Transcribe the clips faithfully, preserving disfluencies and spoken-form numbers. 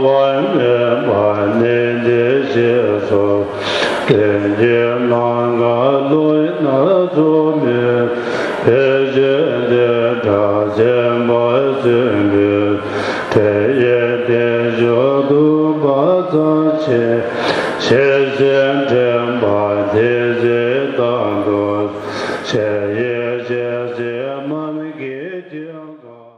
མེད་པ་ནི་འདི་ཞེས་སོགས། ལྷན་སྐྱེས་རྣམས་ཀ་ལོ་ཡི་སྣ་ཚོགས་མེད། ཕལ་ཆེར་དེ་སྒྲ་གསན་པ་གསོན་པོའི་དེ་ཡི་དལ་འབྱོར་སྡུག་པ་ཙམ་ཆེ། ཤེས་བྱའི་དྲན་པ་དེ་ཚེ་དང་དུ། ཤེས་ཡི་ཤེས་བྱའི་མ་གི་དོན་གང་།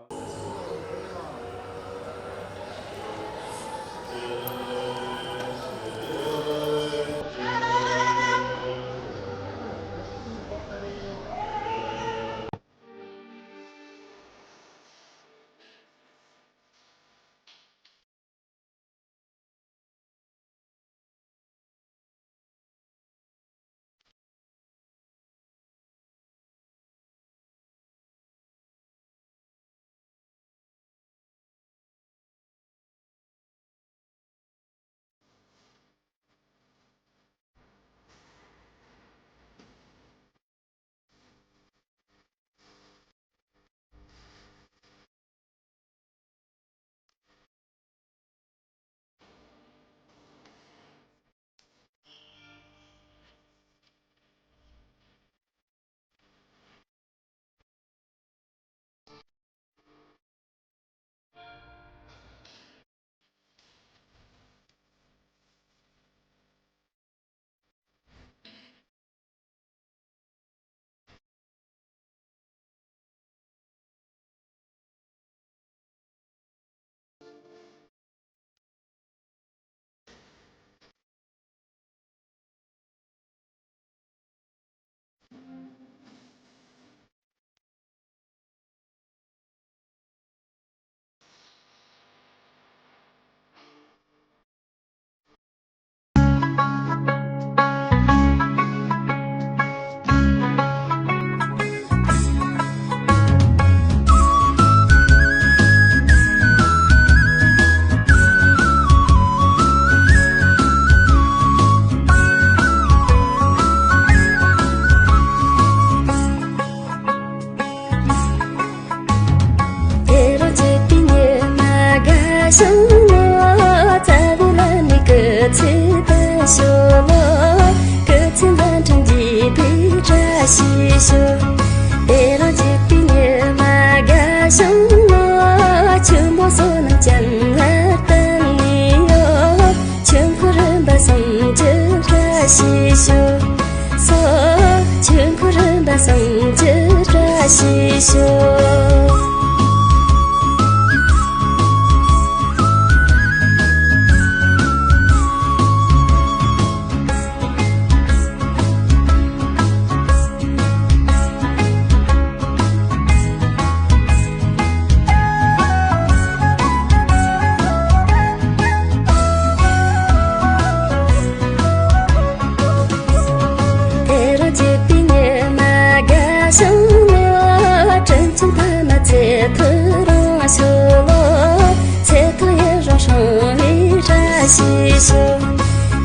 དེ་རུ་བྱེད་པའི་ཉི་མ་དགའ་ཞིང་ལོ། རྩ་བའི་བླ་མའི་སྐུ་ཚེ་བརྟན་ཤོག་ལོ། སྐུ་ཚེ་མཛའ་འཕྲིན་རྒྱས་པའི་བཀྲ་ཤིས་ཤོག་དེ་རུ་བྱེད་པའི་ཉི་མ་དགའ་ཞིང་ལོ། ཆུ་འབུ་སོ་ནམ་ཅན་ལ་བརྟེན་ནས་ཡོད། ཆོས་འཁོར་རིམ་པ་གསུམ་གྱི་བཀྲ་ཤིས་ཤོག་སོ། ཆོས་འཁོར་རིམ་པ་གསུམ་གྱི་བཀྲ་ཤིས་ཤོག་དེ་རུ་བྱེད་པའི་ཉི་མ་དགའ་ཞིང་ལོ། དྲིན་ཅན་ཕ་མ་ཚེ་ཐོག་རིང་ཤོག་ལོ། ཚེ་ཐོག་ཡུན་རིང་སྲུང་བའི་བཀྲ་ཤིས་ཤོག་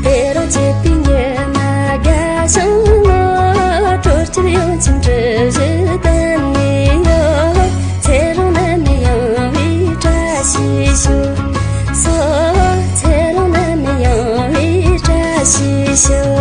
དེ་རུ་བྱེད་པའི་ཉི་མ་དགའ་ཞིང་ལོ། སྤྲོ་སྐྱིད་གཡང་ཆེན་གྲུ་བཞི་བརྟན་ནས་ཡོད། ཚེ་རིང་ནད་མེད་ཡོང་བའི་བཀྲ་ཤིས་ཤོག་སོ། ཚེ་རིང་ནད་མེད་ཡོང་བའི་བཀྲ་ཤིས་ཤོག་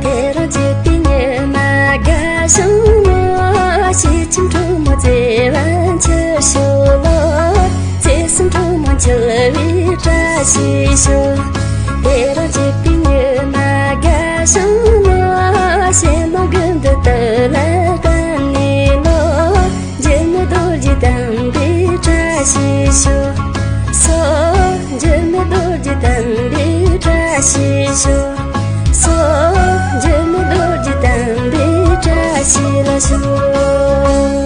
དེ་རུ་བྱེད་པའི་ཉི་མ་དགའ་ཞིང་ལོ། ཤེས་ལྕམ་གྲོགས་མོ་བརྩེ་བ་འཁྱིལ་ཤོག་ལོ། བརྩེ་སེམས་གྲོགས་མོ་འཁྱིལ་བའི་བཀྲ་ཤིས་ཤོག་དེ་རུ་བྱེད་པའི་ཉི་མ་དགའ་ཞིང་ལོ། ཞེ་མ་དགུ་འདི་དག་ལ་བརྟེན་ནས་ལོ། འགྱུར་མེད་རྡོ་རྗེ་བསྟན་པའི་བཀྲ་ཤིས་ཤོག་སོ། འགྱུར་མེད་རྡོ་རྗེ་བསྟན་པའི་བཀྲ་ཤིས་ཤོག་སོ། འགྱུར་མེད་རྡོ་རྗེ་བསྟན་པའི་བཀྲ་ཤིས་ལ་ཤོག